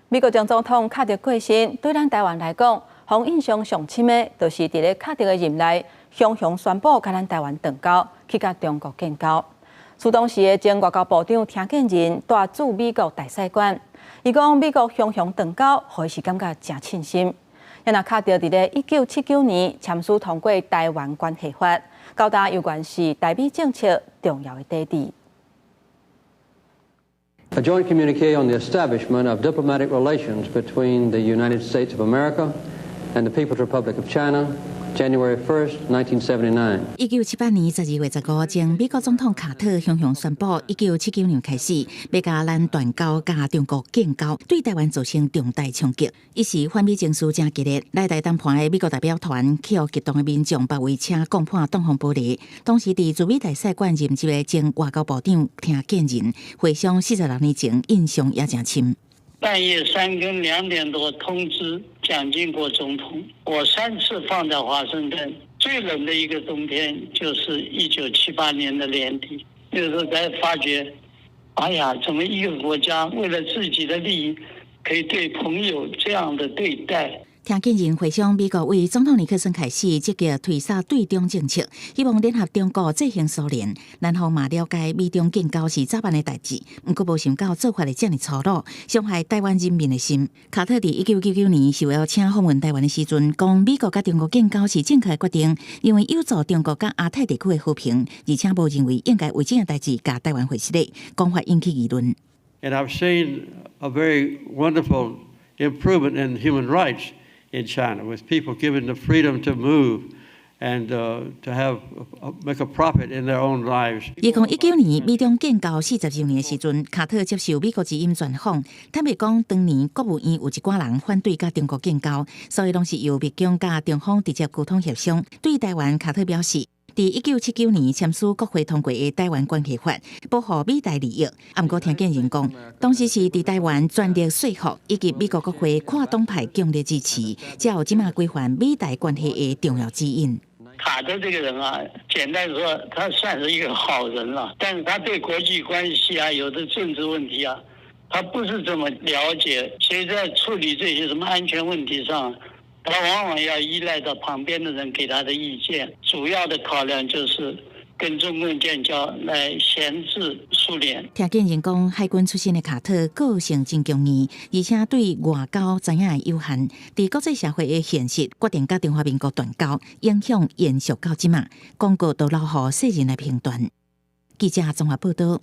美國前總統卡特過身，對咱台灣來講，予印象上深的，就是佇咧卡特的任內，雄雄宣布共咱台灣斷交，去佮中國建交。此當時的前外交部長聽見仁帶駐美國大使館，伊講美國雄雄斷交，予伊是感覺誠慶幸。若卡特佇咧1979年簽署通過《台灣關係法》，到今猶原是台美政策重要的底柱。 A joint communique on the establishment of diplomatic relations between the United States of America and the People's Republic of China, January 1st, 1979. 1978年12月15，前美國總統卡特雄雄宣布，1979年開始欲共咱斷交，佮中國建交，對台灣造成重大衝擊。一時反美情緒誠激烈，來台談判的美國代表團去予激動的民眾包圍車摃破擋風玻璃。當時佇駐美大使館任職的前外交部長聽見仁回想46年前，印象也誠深。半夜三更2點多通知蔣經國總統，我三次放在華盛頓，最冷的一個冬天就是1978年的年底，那時候才發覺，哎呀，怎麼一個國家為了自己的利益，可以對朋友這樣的對待？聽見仁回想美國為總統尼克森開始積極推捒對中政策，希望聯合中國制衡蘇聯。南方嘛了解美中建交是早晚的代誌，毋過無想到做法會遮爾粗魯，傷害台灣人民的心。卡特佇1999年受邀請訪問台灣的時陣，講美國佮中國建交是正確的決定，因為有助中國佮亞太地區的和平，而且無認為應該為這件代誌共台灣回失禮，講法引起議論。 And I've seen a very wonderful improvement in human rights in China, with people given the freedom to move and to make a profit in their own lives. 2019年美中建交40週年的時陣，卡特接受美國之音專訪，坦白講，當年國務院有一寡人反對佮中國建交，所以攏是由白宮佮中方直接溝通協商。對台灣，卡特表示，佇1979年簽署國會通過的《台灣關係法》，保護美台利益。啊，毋過聽見仁講，當時是佇台灣全力說服，以及美國國會跨黨派強烈支持，才有這馬規範美台關係的重要指引。卡特這個人啊，簡單說，他算是一個好人了，但是他對國際關係啊，有的政治問題啊，他不是這麼了解，所以在處理這些什麼安全問題上，他往往要依賴到旁邊的人給他的意見。主要的考量就是跟中共建交來銜制蘇聯。聽見仁講，海軍出身的卡特個性真強硬，而且對外交知影有限。佇國際社會的現實，決定佮中華民國斷交，影響延續到這馬，廣告都留予世人來評斷。記者綜合報道。